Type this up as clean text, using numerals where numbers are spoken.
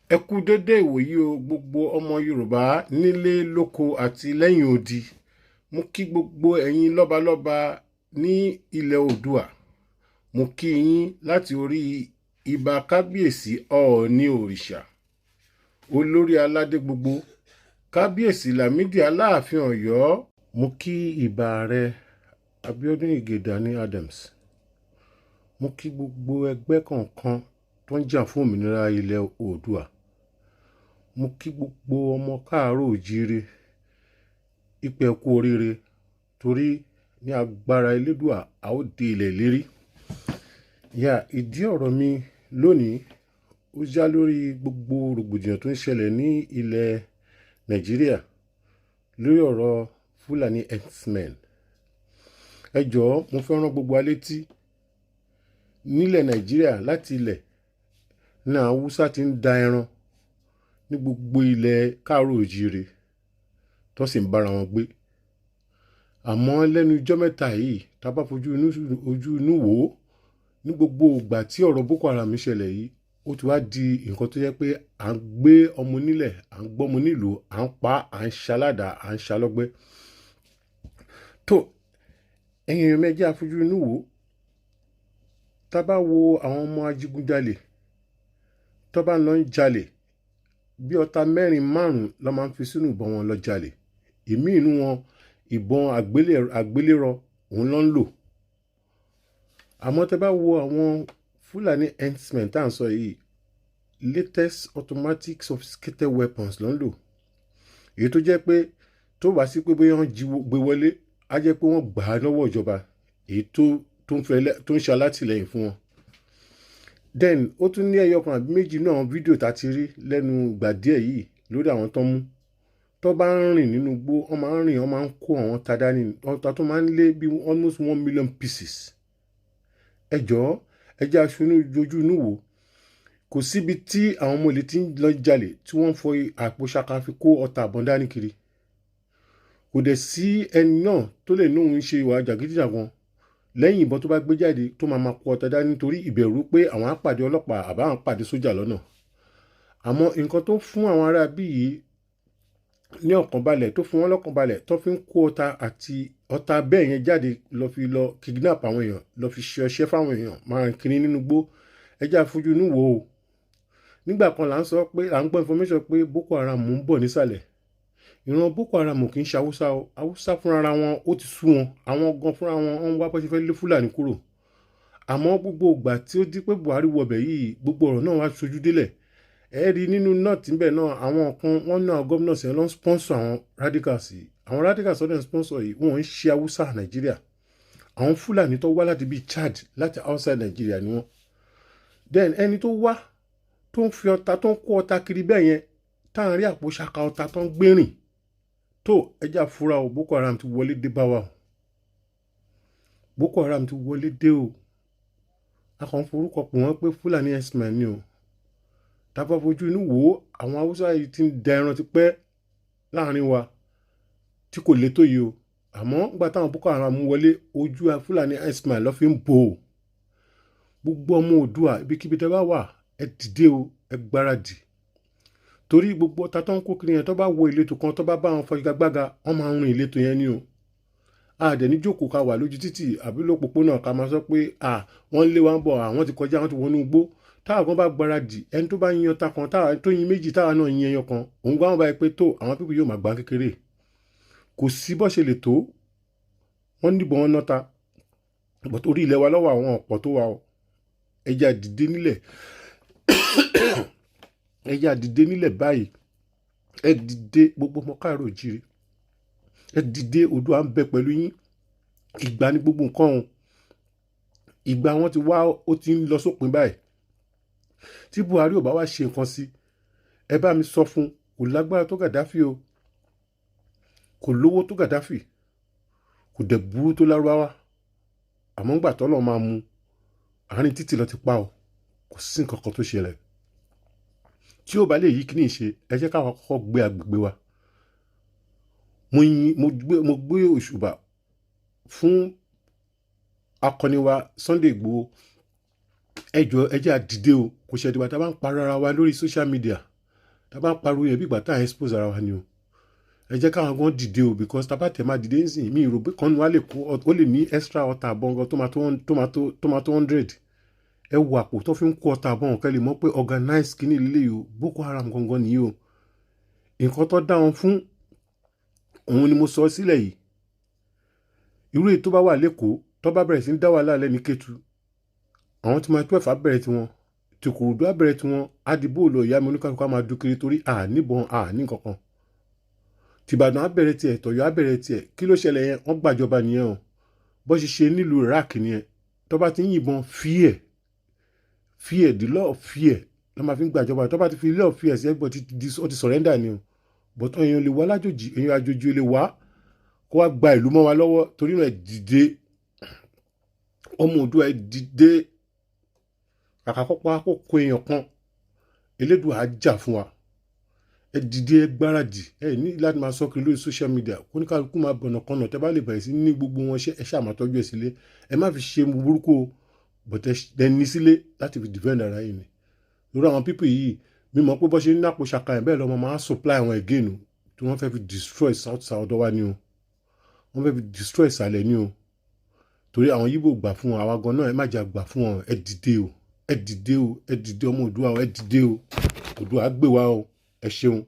Ẹ kú dédé ìwòyí o, gbogbo ọmọ Yorùbá nílé lóko àti lẹ́yìn odi. Mo kí gbogbo ẹ̀yin lọ́balọ́ba ní ilẹ̀ Oòduà. Mo kí yín láti orí ibà Kábíyèsí Ọọ̀ni Òrìṣà, olórí aládé gbogbo, Kábíyèsí Lámìdí Aláàfin Ọ̀yọ́. Mo kí ìbà rẹ, Abiodun Ige Gani Adams. Mo kí gbogbo ẹgbẹ́ kọ̀ọ̀kan tó ń jà fún òmìnira ilẹ̀ Oòduà. Mo kí gbogbo ọmọ káàárọ̀ òjíire ìpè kú oríire, torí ní agbára Elédùà, a ó dé ilẹ̀ ìlérí. Yà, ìdí ọ̀rọ̀ mi lónìí, ó já lórí gbogbo rògbòdìyàn tó ń ṣẹlẹ̀ ní ilẹ̀ Nàìjíríà lórí ọ̀rọ̀ Fúlàní herdsmen. Ẹ jọ̀ọ́, mo fẹ́ rán gbogbo wa létí, nílẹ̀ Nàìjíríà, láti ilẹ̀ ní àwọn Haúsá ti ń da ẹran ní gbogbo ilẹ̀ káàárọ̀ òjíire, tó sì ń bára wọn gbé. Àmọ́ lẹ́nu ijọ́ mẹ́ta yìí, tá a bá fojú ojú inú wò ó, ní gbogbo ìgbà tí ọ̀rọ̀ Boko Haram ṣẹlẹ̀ yìí, ó ti wá di nǹkan tó jẹ́ pé à ń gbé ọmọ onílẹ̀, à ń gbọ́mọ nílùú, à ń pa, à ń ṣaládàá, à ń ṣalọ́gbẹ́. Tó ẹ̀yin èèyàn mi, ẹ jẹ́ á fojú inú wò ó. Tá a bá wo àwọn ọmọ ajigunjalè tó bá ń lọ ń jalè, bí ọta mẹ́rin, márùn-ún ló máa ń fi sínú ìbọn wọn lọ jalè. Ìmí inú wọn, ìbọn àgbélẹ̀rọ òun ló ń lò. Àmọ́ tẹ́ bá wo àwọn Fúlàní herdsmen tá à ń sọ yìí, latest automatic sophisticated weapons ló ń lò, èyí tó jẹ́ pé tó bá sí pé bóyá wọ́n jí gbé wọlé, á jẹ́ pé wọ́n gbà á lọ́wọ́ ìjọba, èyí tó ń fẹ́ tó ń ṣe alátìlẹyìn fún wọn. Then ó tún ní ẹyọ kan àbí méjì náà, fídíò tá a ti rí lẹ́nu ìgbà díẹ̀ yìí lórí àwọn tó ń mú, tó bá ń rìn nínú igbó, wọ́n máa ń rìn, wọ́n máa ń kó àwọn ta dání, ọta tó máa ń lé bí almost 1 million pieces. Ẹ jọ̀ọ́, ẹ jẹ́ aṣọ ojú inú wò. Kò síbi tí àwọn ọmọ olè ti ń lọ jalè tí wọ́n ń fọ àpò ṣaka fi kó ọta àbọ̀n dání kiri. Kò dẹ̀ sí ẹni náà tó lè ní òun ṣe ìwà jàgídíjàgan lẹ́yìn ìbọn tó bá gbé jáde, tó máa máa kó ọta dání nítorí ìbẹ̀rù pé àwọn á pàdé ọlọ́pàá àbá àwọn pàdé sójà lọ́nà. Àmọ́ nǹkan tó fún àwọn ará bí yìí ní ọ̀kàn balẹ̀, tó fún wọn lọ́kàn balẹ̀, tó fi ń kó ọta àti ọta bẹ́ẹ̀ yẹn jáde lọ fi lọ kidnap àwọn èèyàn, lọ fi ṣe ọṣẹ́ fáwọn èèyàn, máa rìn kiri nínú igbó, ẹ jẹ́ á fojú inú wò ó. Nígbà kan là ń sọ pé à ń gbọ́ information pé Boko Haram ń bọ̀ nísàlẹ̀. Ìran Boko Haram kì í ṣe Haúsá o. Haúsá fúnra wọn, ó ti sú wọn. Àwọn gan fúnra wọn ń wá bó ṣe fẹ́ lé Fúlàní kúrò. Àmọ́ gbogbo ìgbà tí ó di pé Buhari wọbẹ̀ yìí, gbogbo ọ̀rọ̀ náà wá sojú délẹ̀. Ẹ rí nínú north níbẹ̀ náà, àwọn kan wọ́n náà, gómìnà sí ló ń sponsor àwọn radicals yìí. Àwọn radicals tó ń sponsor yìí, wọ́n ń ṣe Haúsá Nàìjíríà. Àwọn Fúlàní tó wá láti bíi Chad, láti outside Nàìjíríà ni wọ́n. Then ẹni tó wá tó ń fi ọta, tó ń kó ọta kiri bẹ́ẹ̀ yẹn, tá à ń rí àpò ṣaka ọta tó ń gbérìn tó, ẹ jẹ́ á fura o. Boko Haram ti wọlé dé bá wa o. Boko Haram ti wọlé dé o. A kàn ń forúkọ pè wọ́n pé Fúlàní herdsmen ni o. Tá bá fojú inú wò ó, àwọn Haúsá yìí ti ń da ẹran tipẹ́ láàrin wa tí kò lè tó yìí o. Àmọ́ nígbà táwọn Boko Haram wọlé, ojú Fúlàní herdsmen ló fi ń bò ó. Gbogbo ọmọ Oòduà, ibikíbi tẹ́ bá wà, ẹ dìde o, ẹ gbáradì, torí gbogbo ọta tó ń kó kiri yẹn, tó bá wọ ìletò kan, tó bá bá wọn fọgbàgbàgà, wọ́n máa ń rìn ìletò yẹn ni o. A dẹ̀ ní jókòó ká wà lójú títì àbí lópòpónà ká máa sọ pé à wọ́n lé wa ń bọ̀, àwọn ti kọjá, wọ́n ti wọnú igbó. Táwọn kan bá gbáradì, ẹni tó bá yin ọta kan, táwa tó yin méjì, táwa náà yin ẹyọ kan, òun gbá wọn báyìí pé tó àwọn people yóò máa gbá kékeré. Kò sí bó ṣe lè tó, wọ́n níbọn, wọn nọ́ta, but orí ilẹ̀ wa lọ́wọ́ àwọn ọ̀pọ̀ tó wà o. Ẹ jẹ́ á dìde nílẹ̀, ẹ jẹ́ á dìde nílẹ̀ báyìí. Ẹ dìde, gbogbo ọmọ káàárọ̀ òjíire, ẹ dìde. Oòduà ń bẹ pẹ̀lú yín. Ìgbà ní gbogbo nǹkan o. Ìgbà wọn ti wá, ó ti ń lọ sópin báyìí. Tí Buhari ò bá wá ṣe nǹkan sí, ẹ bá mi sọ fún. Kò lágbára tó Gaddafi o, kò lówó tó Gaddafi, kò dẹ̀ burú tó Lárúbáwá. Àmọ́ ńgbà tọ́lọ̀ máa mú, àárín títì lọ ti pa o. Kò sí nǹkan kan tó ṣẹlẹ̀ tí ó bá lè yí kíní ṣe. Ẹ jẹ́ káwa kọ́kọ́ gbé agbègbè wa. Mo yin mo gbé òṣùbà fún akọni wa Sunday Igboho. Ẹ jọ̀ọ́, ẹ jẹ́ á dìde o. Kò ṣe ìdìbò tá a bá ń para ara wa lórí social media. Tá a bá ń pariwo yẹn, bí ìgbà tá à ń expose ara wa ni o. Ẹ jẹ́ káwọn gan dìde o, because tá a bá tẹ̀ máa dìde nísìnyí, mi rò pé kan nu wa lè kó ó lè ní extra ọta àbọ̀n gan tó máa tó 100. Ẹ wo àpò tó fi ń kó ọta àbọ̀n, kẹ́ lè mọ̀ pé organize kíní lílé yìí o. Boko Haram gangan nìyí o. Nǹkan tó dá wọn fún òun ni mo sọ sílẹ̀ yìí. Irú èyí tó bá wà lẹ́kọ̀ọ́, tó bá bẹ̀rẹ̀ sí ń dá wàhálà lẹ́ni Kétu, àwọn tí máa 12 á bẹ̀rẹ̀ tiwọn, tìkòròdú á bẹ̀rẹ̀ tiwọn, àdìbò lọ ìyá mi, oníkàlùkù á máa dún kiri torí à níbọn, à ní nǹkankan. Tìbàdàn á bẹ̀rẹ̀ tiẹ̀, tọ̀yọ́ á bẹ̀rẹ̀ tiẹ̀. Kí ló ṣẹlẹ̀ yẹn? Wọ́n gbàjọba nìyẹn o. Bó ṣe ṣe nílùú Iraq nìyẹn. Tó bá ti ń yìnbọn, fear, fear, the law of fear ló máa fi ń gbàjọba. Tó bá ti fi law of fear sí ẹgbẹ́, ó ti surrender ni o. But èèyàn lè wá lájòjì, èèyàn àjòjì lè wá kó wá gba ìlú mọ́ wa lọ́wọ́. Torí náà, ẹ dìde, ọmọ Oòduà, ẹ dìde. Kàkà kọ́pọ̀ àkókò èèyàn kan, Elédùà á jà fún wa. Ẹ dìde, ẹ gbáradì. Ẹ ní láti máa sọ kiri lórí social media, kó ní kálukú máa bọ̀nà kanà. Tẹ bá lè bẹ̀rẹ̀ sí ní gbogbo wọn ṣe, ẹ ṣáà máa tọ́jú ẹ sílé. Ẹ má fi ṣe burúkú o, but ẹ ní sílé láti fi defend ara yìí ni. Lórí àwọn people yìí, mi mọ̀ pé bọ́ ṣe ń nápò ṣaka yẹn, bẹ́ẹ̀ lọ́mọ máa supply àwọn again o, tí wọ́n fẹ́ fi destroy south south wa ni o. Wọ́n fẹ́ fi destroy ìsàlẹ̀ ni o, torí àwọn Yíbò gbà fún wọn. Àwa gan náà, ẹ má jà gbà fún wọn. Ẹ dìde o, ẹ dìde o, ẹ dìde, ọmọ Oòduà o, ẹ dìde o. Oòduà gbé wa o. Ẹ ṣeun.